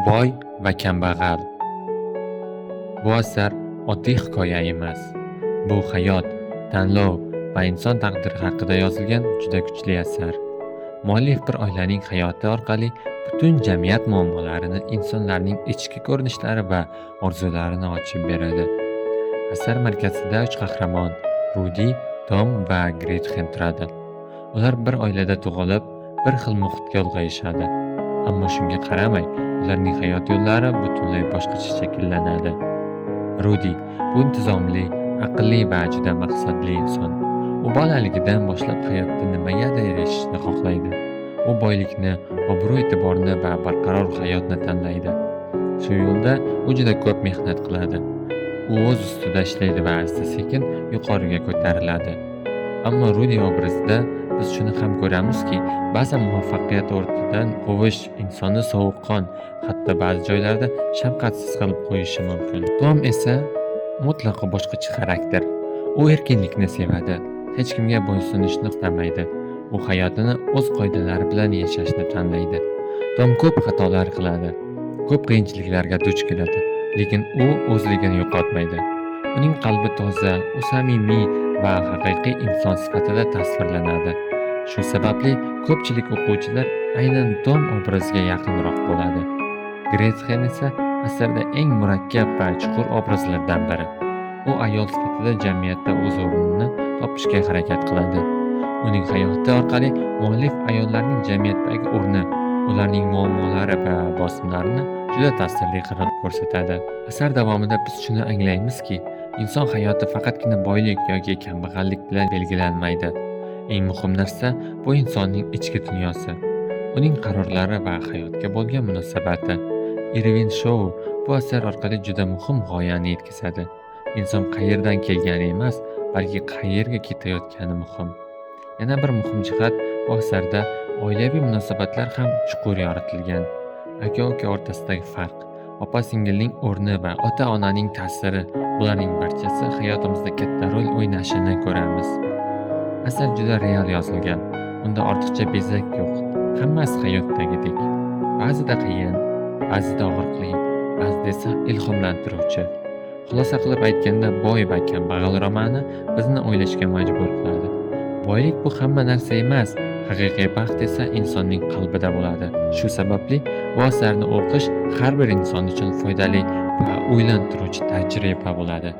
Boy va kambag'al. Bu asar oddiy hikoya emas. Bu hayot, tanlov va inson taqdiri haqida yozilgan juda kuchli asar. Muallif bir oilaning hayoti orqali butun jamiyat muammolarini, insonlarning ichki ko'rinishlari va orzularini ochib beradi. Asar markazida uch qahramon Rudi, Tom va Gretchen turadi. Ular bir oilada tug'ilib, bir xil muhitga ulg'ayishadi. Ammo shunga qaramay, ularning hayot yo'llari butunlay boshqacha shakllanadi. Rudi bu intizomli, aqlli va juda maqsadli inson. U bolaligidan boshlab hayotda nimagadir erishishni xohlaydi. U boylikni, obro'-e'tiborni va barqaror hayotni tanlaydi. Shu yo'lda u juda ko'p mehnat qiladi. U o'z ustida ishlaydi va asta-sekin yuqoriga ko'tariladi. Ammo Rudi obrazida biz shuni ham ko'ramizki, ba'zan muvaffaqiyat ortidan quvish insonni sovuqqon, hatto ba'zi joylarda shafqatsiz qilib qo'yishi mumkin. Tom esa mutlaqo boshqacha xarakter. U erkinlikni sevadi, hech kimga bo'ysunishni istamaydi. U hayotini o'z qoidalari bilan yashashni tanlaydi. Tom ko'p xatolar qiladi, ko'p qiyinchiliklarga duch keladi, lekin u o'zligini yo'qotmaydi. Uning qalbi toza, u samimiy va haqiqiy inson sifatida tasvirlanadi. Shu sababli ko'pchilik o'quvchilar aynan Tom obraziga yaqinroq bo'ladi. Gretchen esa asarda eng murakkab va chuqur obrazlardan biri. U ayol sifatida jamiyatda o'z o'rnini topishga harakat qiladi. Uning hayoti orqali muallif ayollarning jamiyatdagi o'rni, ularning muammolari va bosimlarini juda ta'sirli qilib ko'rsatadi. Asar davomida biz shuni anglaymizki, inson hayoti faqatgina boylik yoki kambag'allik bilan belgilanmaydi. Eng muhim narsa bu insonning ichki dunyosi, uning qarorlari va hayotga bo'lgan munosabati. Irvin Shou bu asar orqali juda muhim g'oyani yetkazadi. Inson qayerdan kelgani emas, balki qayerga ketayotgani muhim. Yana bir muhim jihat, bu asarda oilaviy munosabatlar ham chuqur yoritilgan. Aka-uka o'rtasidagi farq, opa-singilning o'rni va ota-onaning ta'siri, bularning barchasi hayotimizda katta rol o'ynashini ko'ramiz. Asar juda real yozilgan. Unda ortiqcha bezak yo'q. Hammasi hayotdagidek. Ba'zida qiyin, ba'zida og'riqli, ba'zida esa ilhomlantiruvchi. Xulosa qilib aytganda, Boy va kambag'al romani bizni o'ylashga majbur qiladi. Boylik bu hamma narsa emas, haqiqiy baxt esa insonning qalbida bo'ladi. Shu sababli bu asarni o'qish har bir inson uchun foydali va o'ylantiruvchi tajriba bo'ladi.